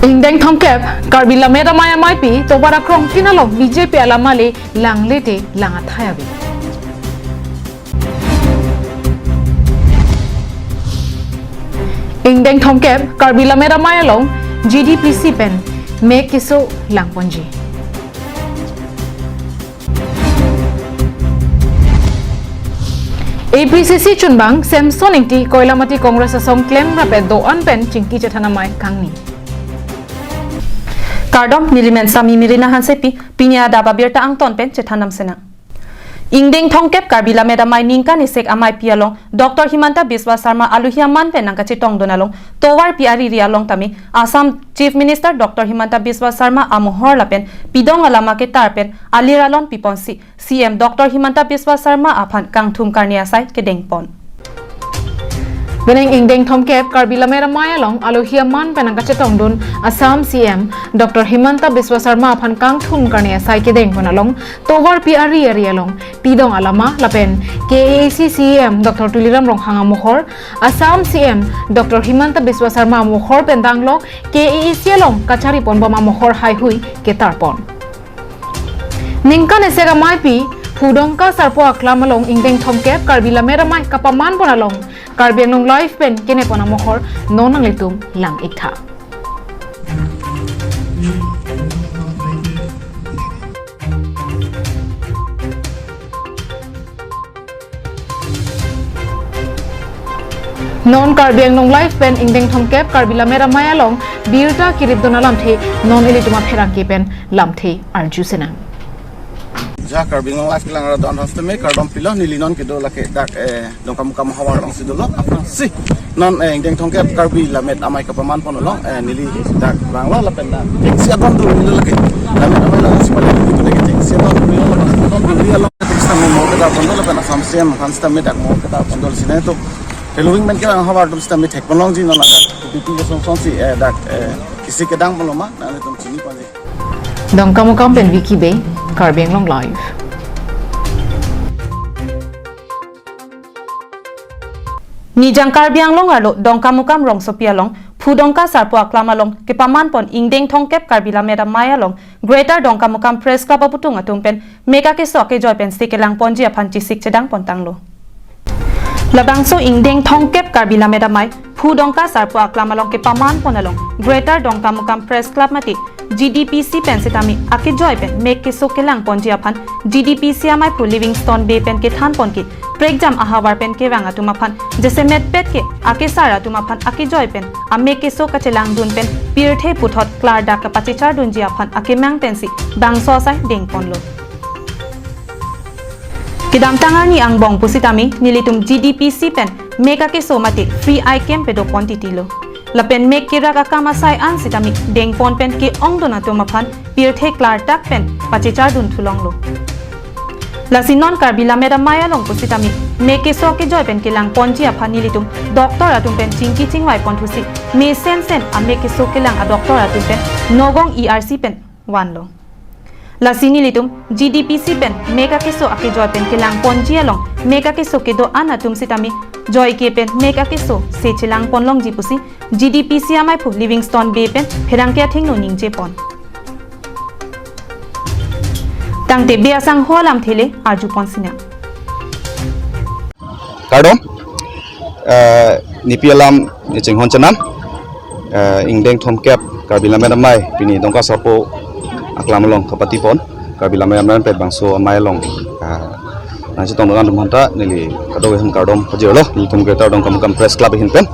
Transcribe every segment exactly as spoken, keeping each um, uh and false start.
Ingdeng thomkep Karbi Lammet Amei ameipi tovar akrong tin along B J P alam ale langle te lang athai ave. Ingdeng thomkep Karbi Lammet Amei along G D P C pen mek keso langponji. A P C C chunbang Samson Ingti Koilamati Congress asong klemrap do-an pen chingki chethan amei kangni. Kardom, nelimen Sami Mirina Hansepi, pini adap abirta angton pen chethan nam senang. Ingdeng thomkep Karbi Lammet Amei ningkan isek ameipi along Doctor Himanta Biswa Sarma alohi aman pen nangkachetongdun along tovarpi ariri along tame Assam Chief Minister Doctor Himanta Biswa Sarma amohor lapen pidong alama ketar pen alir alon piponsi C M Doctor Himanta Biswa Sarma aphan kangthum karne asai kedengpon. Penang ingdeng thomkep Karbi Lammet Amei along alohi aman pen nangkachetongdun Assam C M Doctor Himanta Biswa Sarma aphan kangthum karne asai kedengpon along tovarpi ari ari along pidong alama lapen K A A C C E M Doctor Tuliram Ronghang amohor, Assam C M Doctor Himanta Biswa Sarma amohor pen danglok K A A C along kachariponbom amohor haihui ketarpon. Ningkan isek ameipi Phu Dongka Sarpo Aklam along ingdeng thomkep Karbi Lammet Amei kapamanpon along Karbi Anglong Live pen kenepon amohor non nanglitum lang-iktha. Non Karbi Anglong Live pen ingdeng thomkep Karbi Lammet Amei along birta kiripdun alamthe non ilitum apherangke pen lamthe arju senang. Ja Karbi Anglong Live kelang rat do-an aphan sitame kardom pilo, neli non kedo lake dak, eh, Dongkamukam havar alongsi dolo. Aphrangsi non, eh, ingdeng thomkep Karbi Lammet Amei kapamanpon along, eh, neli dak vanglo lapen dak chengsi aton dun neli lake Lammet Amei alongsi pale neli lake chengsi aton dun neli lapen aton dun neli along. Sitame mo ketarpon do lapen Assam C M aphan sitame dak mo ketarpon do sine to. Helo wing men kelang havar atum sitame thekpon longji non dak. Kopi kopi asong asongsi, eh, dak, eh, isi kedengpon loma, nanglitum chiniponji. Dongkamukam pen Vicky Bey, Karbi Anglong Live. Nijang Karbi Anglong arlo Dongkamukam rongsopi along Phu Dongka Sarpo Aklam along kepamanpon ingdeng thomkep Karbi Lammet Amei along Greater Dongkamukam Press Club aputhung atum pen mek akeso akejoi pensi kelangponji aphan chesik chedangpon tanglo. Labangso ingdeng thomkep Karbi Lammet Amei Phu Dongka Sarpo Aklam along kepamanpon along Greater Dongkamukam Press Club mate G D P C pen sitame akejoi pen mek keso kelangponji aphan G D P C ameiphu Livingstone Bey pen kethanpon ke prekjam ahavar pen kevang atum aphan jasemet pet ke akesar atum aphan akejoi pen amek keso kachelangdun pen pirthe puthot klardak kapachechardunji aphan akemang pensi bangso asai dengponlo. Kedamtang arni angbong pusitame nelitum G D P C pen mek akeso mate free eye camp padopon titilo. Lapen mek kerak akam asai an sitame dengpon pen ke-ongdun atum aphan pirthe klardak pen pachechardun thulonglo. Lasi non Karbi Lammet Amei along pusitame mek keso akejoi pen kelangponji aphan nelitum doctor atum pen chingki chingvaiponthusi mesen sen amek keso kelang adoctor atum pen Nagaon E R C pen vanlo. Lasi nelitum G D P C pen mek akeso akejoi pen kelangponji along mek akeso kedo-an atum sitame joike pen mek akeso se chelangpon longji pusi G D P C ameiphu Livingstone Bey pen pherangke athengno ningjepon. Tangte Bey asangho alamthe le arjupon sinang. Kardom, eh, nepi alam ne chinghon chenam, eh, ingdeng thomkep Karbi Lammet Amei pini Dongka Sarpo Aklam along kapatipon, Karbi Lammet Amei pen bangso amei along, eh, nangchetongdun atum aphanta neli kadokave aphan kardom pajirlo, nelitum Greater Dongkamukam Press Club ahin pen.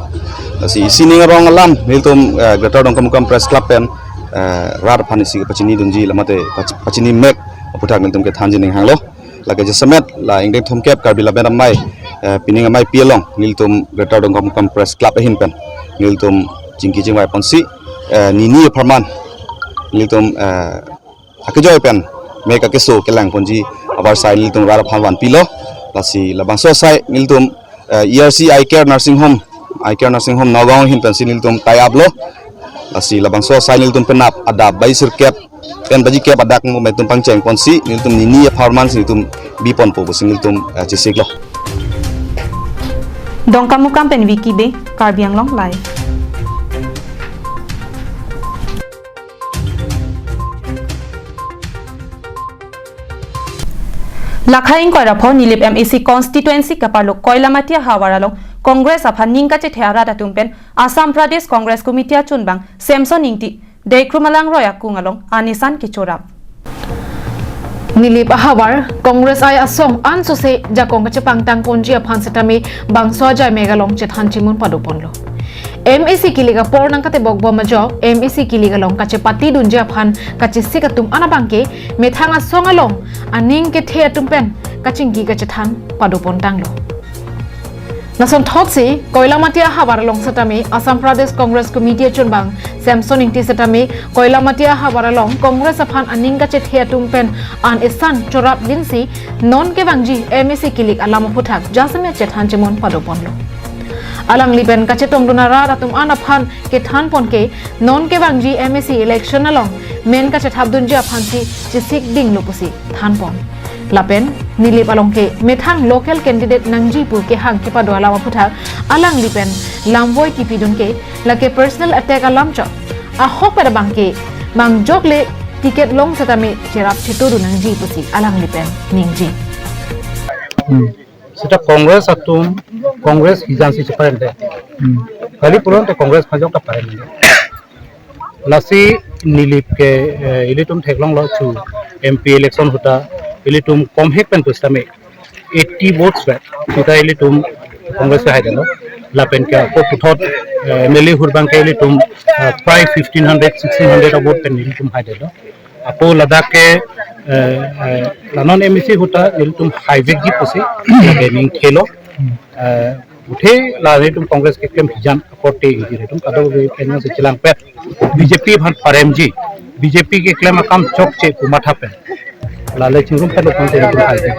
Lasi isi ning arong alam nelitum, eh, Greater Dongkamukam Press Club pen, eh, rat aphan isi pachinidunji lamate pach-, pachini mek aputhak nelitum kethanji ning hanglo. Lake jasemet la ingdeng thomkep Karbi Lammet Amei, eh, pining ameipi along nelitum Greater Dongkamukam Press Club ahin pen nelitum chingki chingvaiponsi, eh, nini apharman nelitum, eh, akejoi pen mek akeso kelangponji avarsai nelitum rat aphan vanpilo. Lasi labangso asai nelitum, eh, E R C Eye Care Nursing Home, Eye Care Nursing Home Nagaon ahin pensi nelitum tie up lo. Lasi labangso asai nelitum penap adap baji sirkep pen baji kep adak mo nelitum pangchengponsi nelitum nini apharman si nelitum biponpo pusi nelitum, eh, chesiklo. Dongkamukam pen Vicky Bey, Karbi Anglong Live. Lakha ingkoi ra pho Nilip M A C constituency kaparlo Koilamati ahavar along Congress aphan ning kachethe arat atum pen Assam Pradesh Congress Committee achunbang Samson Ingti Dekrum alangroi akung along an esan kechorap. Nilip ahavar Congress ai asong ansose jakong kachepangtang ponji aphan setame bangso ajai mega along chethan chimun pado ponlo. M A C kilik apor nangkatebok bom ajok M A C kilik along kachepati dunji aphan kachesik atum an abangke methang asong along aning kethe atum pen kachingki kachethan pado pontanglo. Lason thotsi Koilamati ahavar along setame Assam Pradesh Congress Committee achunbang Samson Ingti setame Koilamati ahavar along Congress aphan aning kachethe atum pen an esan chorap linsi non kevangji M A C kilik alam aphuthak jasemet chethan chimun pado ponlo. Alangli pen kachetongdun arat atum an aphan kethan pon ke non kevangji M A C election along men kachethap dunji aphansi chesik dinglo pusi than pon. Lapen Nilip along ke methang local candidate nangji pu kehang kepado alam aphuthak alangli pen lamvoi kipidun ke lake personal attack alam chot. Ahokpet abangke mangjokle ticket long setame cherap chetodun nangji pusi alangli pen ningje. Hmm. Seta Congress atum, Congress hijan si cheparemde. Hmm. Kali pulote Congress pajok ta paremde. Lasi Nilip ke, eh, ilitum theklonglo chu M P election ahut ta ilitum komhek pen pusitame eighty votes vet ahut ta ilitum Congress ke haidelo. Lapen ke ako puthot, eh, M L A ahut abangke ilitum, eh, prai fifteen hundred, sixteen hundred a vote pen ilitum haidelo. Ako ladak ke, eh, eh, la non M A C ahut ta ilitum haivekji pusi lake ning thelo. Eh, uthe la ilitum Congress keklem hijan akorte ilitum kadokave pen si chelangpet. B J P aphan paremji, B J P keklem akam chokche pu matha pen. Lale chingrum pen ilitum haivek.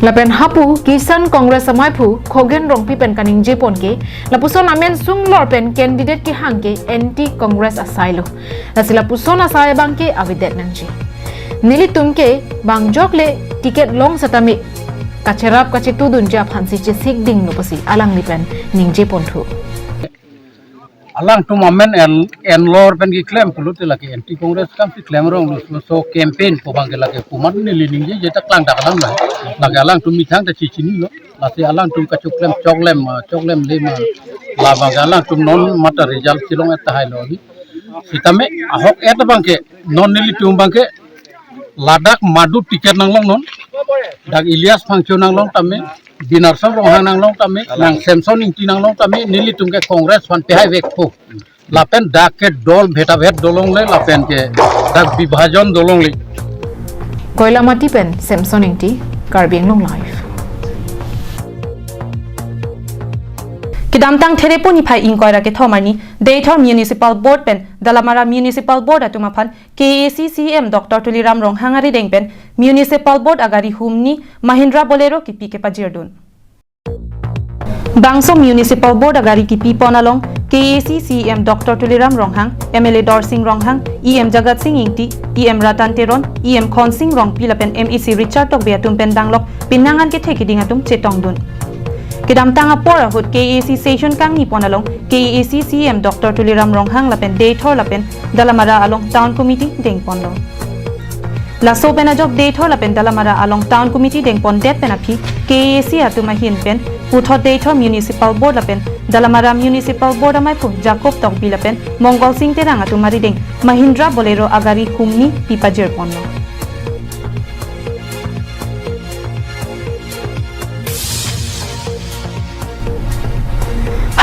Lapen hapu Kisan Congress amaiphu Khogen Rongpi pen kaningje pon ke, lapuson amen sunglor pen candidate kehang ke anti Congress asailo. Lasi lapuson asai abangke avedet nangji. Nelitum ke bangjokle ticket long setame kacherap kachetudunji aphansi chesik dinglo pusi alangli pen ningje ponthu. Alangtum amen en, enlor pen keklem pulote lake anti Congress kam si klem rong lo, so campaign pu abangke lake kumat neli ningje jeta klangdak alam la. Lake alangtum methang ta chichinilo. Lasi alangtum kachoklem choklem, ah, choklem le ma. La abangke alangtum non mata result chelong et tahai lo abang. Sitame ahok et abangke non nelitum abangke ladak madu ticket nanglong non. Dak Elias Phangcho nanglong tame, Binarsam Ronghang nanglong tame, nang Samson Ingti nanglong tame, nelitum ke Congress aphan pehai vekpo. Lapen dak ke dol bheta bhet dolongle, lapen ke dak bibhajon dolongle. Koilamati pen Samson Ingti, Karbi Anglong Live. Kedamtang Therepo niphai ingkoi ra kethom arni, Deithor Municipal Board pen Dalamara Municipal Board atum aphan K A A C C E M Doctor Tuliram Ronghang arideng pen Municipal Board agari humni Mahindra Bolero kipi kepajirdun. Bangso Municipal Board agari kipi pon along K A A C C E M Doctor Tuliram Ronghang, M L A Dorsing Ronghang, E M Jagat Sing Ingti, E M Ratan Teron, E M Khonsing Rongpi lapen M A C Richard Tokbi atum pen danglok penang an kethe keding atum chetongdun. Kedamtang apor ahut K A A C session kangni pon along K A A C C E M Doctor Tuliram Ronghang lapen Deithor lapen Dalamara along Town Committee dengponlo. Laso pen ajok Deithor lapen Dalamara along Town Committee dengpondet pen aphi K A A C atum ahin pen puthot Deithor Municipal Board lapen Dalamara Municipal Board amaiphu Jacob Tokbi lapen Mongol Sing Terang atum arideng Mahindra Bolero agari humni pipajirponlo.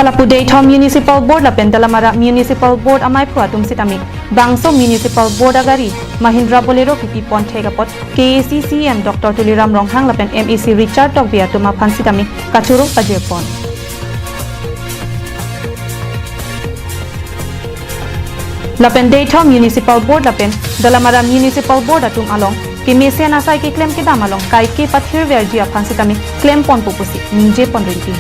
Halapu Deithor Municipal Board lapen Dalamara Municipal Board amaiphu atum sitame bangso Municipal Board agari Mahindra Bolero kipi pon thek apot K A A C C E M Doctor Tuliram Ronghang lapen M A C Richard Tokbi atum aphan sitame kachoro pajirpon. Lapen Deithor Municipal Board lapen Dalamara Municipal Board atum along kemesen asai keklem kedam along kaike pathirverji aphan sitame klemponpo pusi ningje pon rinti.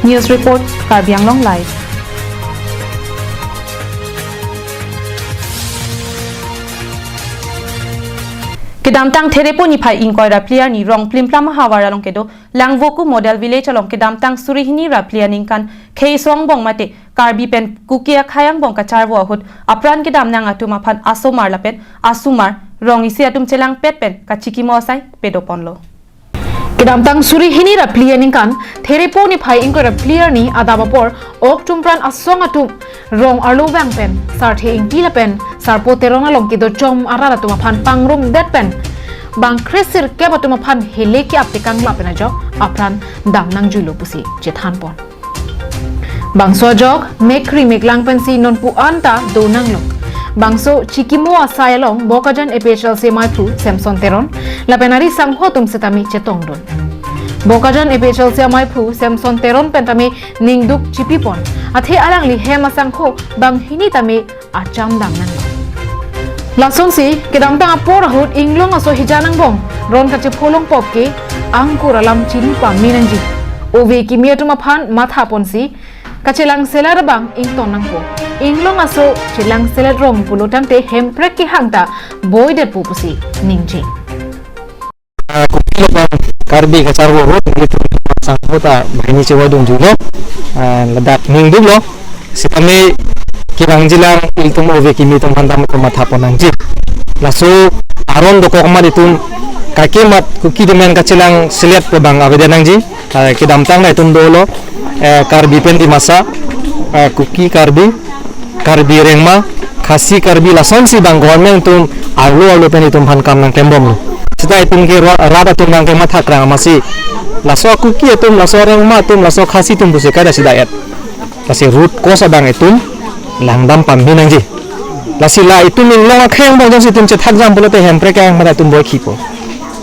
News report, Karbi Anglong Live. Kedamtang Therepo niphai ingkoi ra phli arni Rongplimplam ahavar along kedo Langvoku Model Village along kedamtang suri hini ra phli aningkan khei so angbong mate Karbi pen Kuki akhei angbong kacharvo ahut apran kedam nang atum aphan asomar lapen asomar rong isi atum chelangpet pen kachikimo asai padoponlo. Kedamtang suri hini ra phli aningkan Therepo niphai ingkoi ra phli arni adap apor ok tumpran asong atum rong arlo vang pen Sarthe Ingti lapen Sarpo Teron along kedo chom arat atum aphan pangrumpet pen bang kre sirkep atum aphan hele ke-ap tekang lapen ajok apran dam nangjuilo pusi chethanpon. Bangso ajok mekri meklang pensi nonpu anta do nanglo. Bangso chikimo asai along Bokajan A P H L C amaiphu Samson Teron lapen ari sangho atum setame chetongdun. Bokajan A P H L C amaiphu Samson Teron pen tame ningduk chipipon. Athe alangli hem asangho banghini tame acham dam nanglo. Lasonsi kedamtang apor ahut inglong aso hijan angbong ron kachepho longpop ke angkur alam chini pame nangji. Ove kimi atum aphan mathaponsi kachelang selar abang ington nangpo. Inglong aso chelang selar rong pulo tangte Hemprek kehang ta boidetpo pusi ningje. Ah, Kuki lapen Karbi kacharvo ahut, ilitum sangho ta banghini chewadun julo, ah, ladak ningduklo, setame kevangjilang ilitum ove kimi atum aphan tame mathapon nangji. Laso aron dokok amat itum kaike amat Kuki atum pen kachelang selet pu abang avedet nangji, ah, kedamtang nangtum dolo, eh, Karbi pen Dimasa, ah, Kuki Karbi, Karbi Rengma, Khasi Karbi lasonsi bang government atum arlo arlo pen itum aphan kam nangklembomlo. Seta itum ke ra-, rat atum nangkemathakrang amatsi. Laso Kuki atum, laso Rengma atum, laso Khasi atum pusi kada sida et. Lasi root cause abang itum langdam pame nangji. Lasi la itum inglong akhei angbong jongsi itum chethakjam pulote Hemprek kehang mata itum boi khipo.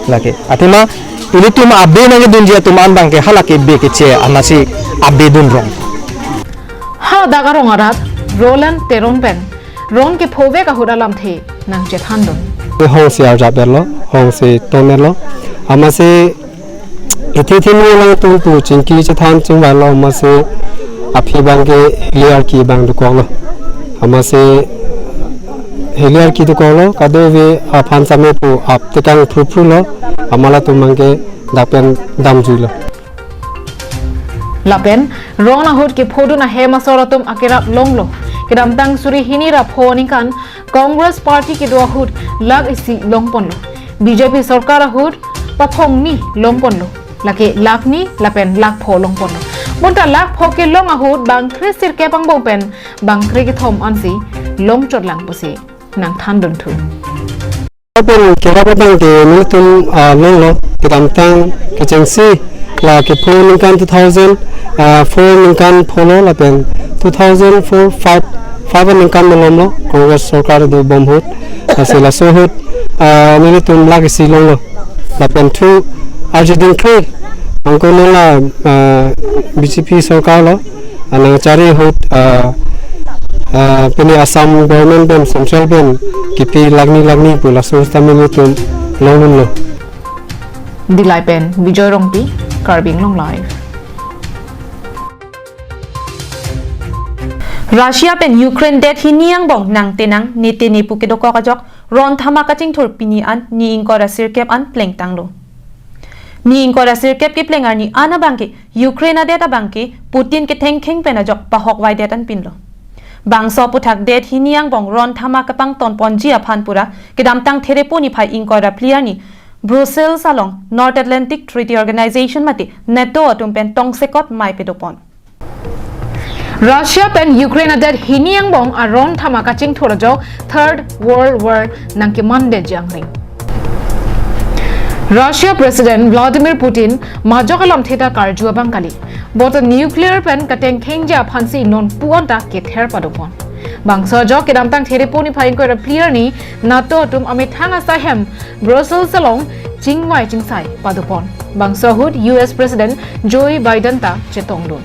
Lake. Athema ilitum abe nangkedunji atum an abang ke hala ke be keche anasi abe dun rong. Haladak arong arat Roland Teron pen ron kephovek ahut alamthe nangchethandun. Hongsi arjap etlo, hongsi ton etlo. Amatsi ithi thini alangtum pu chingki chethan chingvailo, amatsi aphi abang ke heli arki abang dokoklo. Amatsi heli arki dokoklo, kadokave aphan same pu ap tekang phruphrulo, amat latum abang ke dak pen damjuilo. Lapen ron ahut kephodun ahem asor atum akerap longlo. Kedamtang suri hini ra pho aningkan Congress Party kedo ahut lakh isi longponlo. B J P sorkar ahut paphongni longponlo. Lake lakh ni lapen lakh pho longponlo. Bonta lakh pho kelong ahut bang kre sirkep angbong pen bang kre kethom ansi longchotlang pusi nangthandunthu. Lapen kerap abang ke nelitum, ah, longlo, kedamtang kechengsi la kepho aningkan two thousand, ah, four aningkan pholo lapen two thousand four, five, five aningkan malomlo, Congress sorkar dobom ahut. Lasi laso ahut, ah, nelitum lakh isi longlo. Lapen thu arjudun kre, angko nela, ah, B J P sorkar lo, anang chari ahut, ah, ah, pini Assam government pen, central pen kipi lakh ni lakh ni pu laso sitame nelitum longdunlo. Dillai pen Bijoy Rongpi, Karbi Anglong Live. Russia pen Ukraine det hini angbong nangtenang nete nepu kedokok ajok ron thama kachingthur pini an ni ingkoi ra sirkep an plengtanglo. Ni ingkoi ra sirkep kepleng arni an abang ke Ukraine adet abang ke Putin kethengkheng pen ajok pahokvaidet anpinlo. Bangso aphuthak det hini angbong ron thama kepangtonponji aphan pura kedamtang Therepo niphai ingkoi ra phli arni Brussels along North Atlantic Treaty Organization mate NATO atum pen tongsekot mei padopon. Russia pen Ukraine adet hini angbong aron thama kachingthur ajok Third World War nangkemandetji angring. Russia President Vladimir Putin majok alamthe ta karju abang kali. Bonta nuclear pen katengkhengji aphansi nonpu anta kether padopon. Bangso ajok kedamtang Therepo niphai ingkoi ra phli arni NATO atum amethang asai ahem Brussels along chingvai chingsai padopon. Bangso ahut U S President Joe Biden ta chetongdun.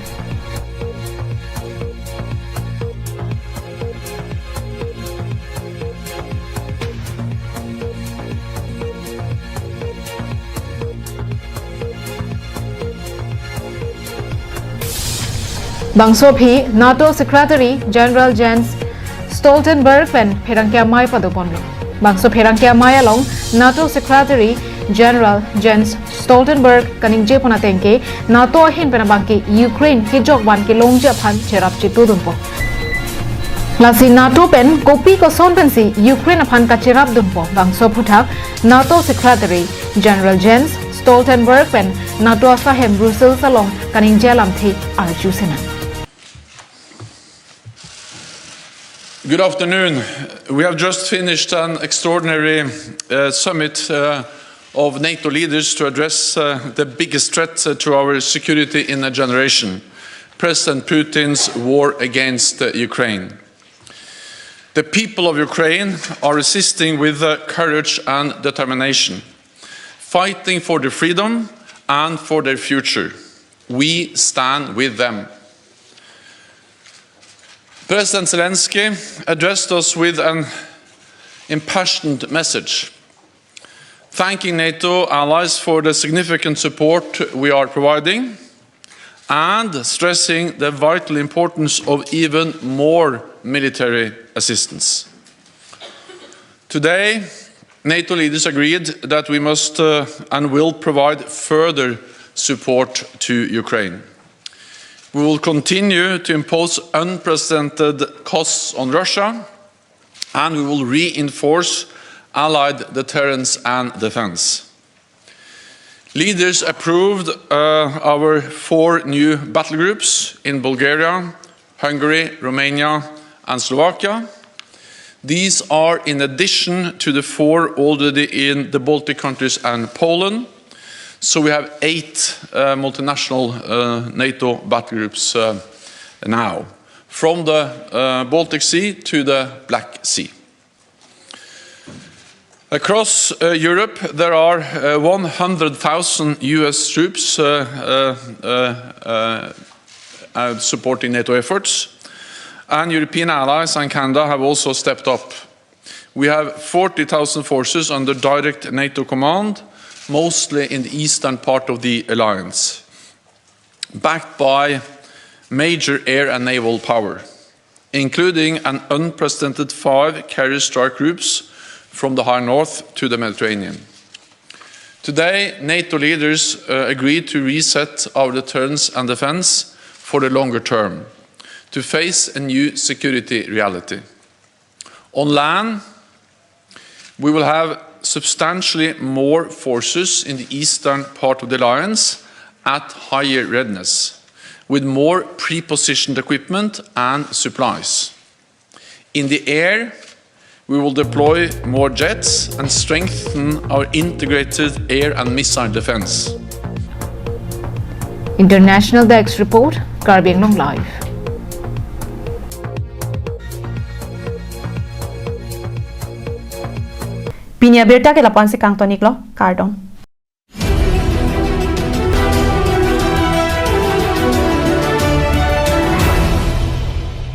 Bangso aphi NATO Secretary General Jens Stoltenberg pen pherangke amei padoponlo. Bangso pherangke amei along NATO Secretary General Jens Stoltenberg kaningje pon ateng ke NATO ahin pen abangke Ukraine kejok van kelongji aphan cherap chitudunpo. Lasi NATO pen kopi koson pensi Ukraine aphan kacherapdunpo, bangso aphuthak NATO Secretary General Jens Stoltenberg pen NATO asahem Brussels along kaningje alamthe arju sinang. Good afternoon. We have just finished an extraordinary uh, summit uh, of NATO leaders to address uh, the biggest threat uh, to our security in a generation, President Putin's war against uh, Ukraine. The people of Ukraine are resisting with uh, courage and determination, fighting for their freedom and for their future. We stand with them. President Zelensky addressed us with an impassioned message, thanking NATO allies for the significant support we are providing and stressing the vital importance of even more military assistance. Today, NATO leaders agreed that we must uh, and will provide further support to Ukraine. We will continue to impose unprecedented costs on Russia, and we will reinforce allied deterrence and defense. Leaders approved uh, our four new battle groups in Bulgaria, Hungary, Romania, and Slovakia. These are in addition to the four already in the Baltic countries and Poland. So we have eight uh, multinational uh, NATO battle groups uh, now, from the uh, Baltic Sea to the Black Sea. Across uh, Europe, there are uh, one hundred thousand U S troops uh, uh, uh, uh, uh, supporting NATO efforts. And European allies and Canada have also stepped up. We have forty thousand forces under direct NATO command, mostly in the eastern part of the alliance, backed by major air and naval power, including an unprecedented five carrier strike groups from the high north to the Mediterranean. Today, NATO leaders uh, agreed to reset our deterrence and defense for the longer term, to face a new security reality. On land, we will have substantially more forces in the eastern part of the alliance at higher readiness, with more pre-positioned equipment and supplies. In the air, we will deploy more jets and strengthen our integrated air and missile defense. International Desk Report, Karbi Anglong Live. Pini abirta ke lapu-an si kangton-iklo, kardom.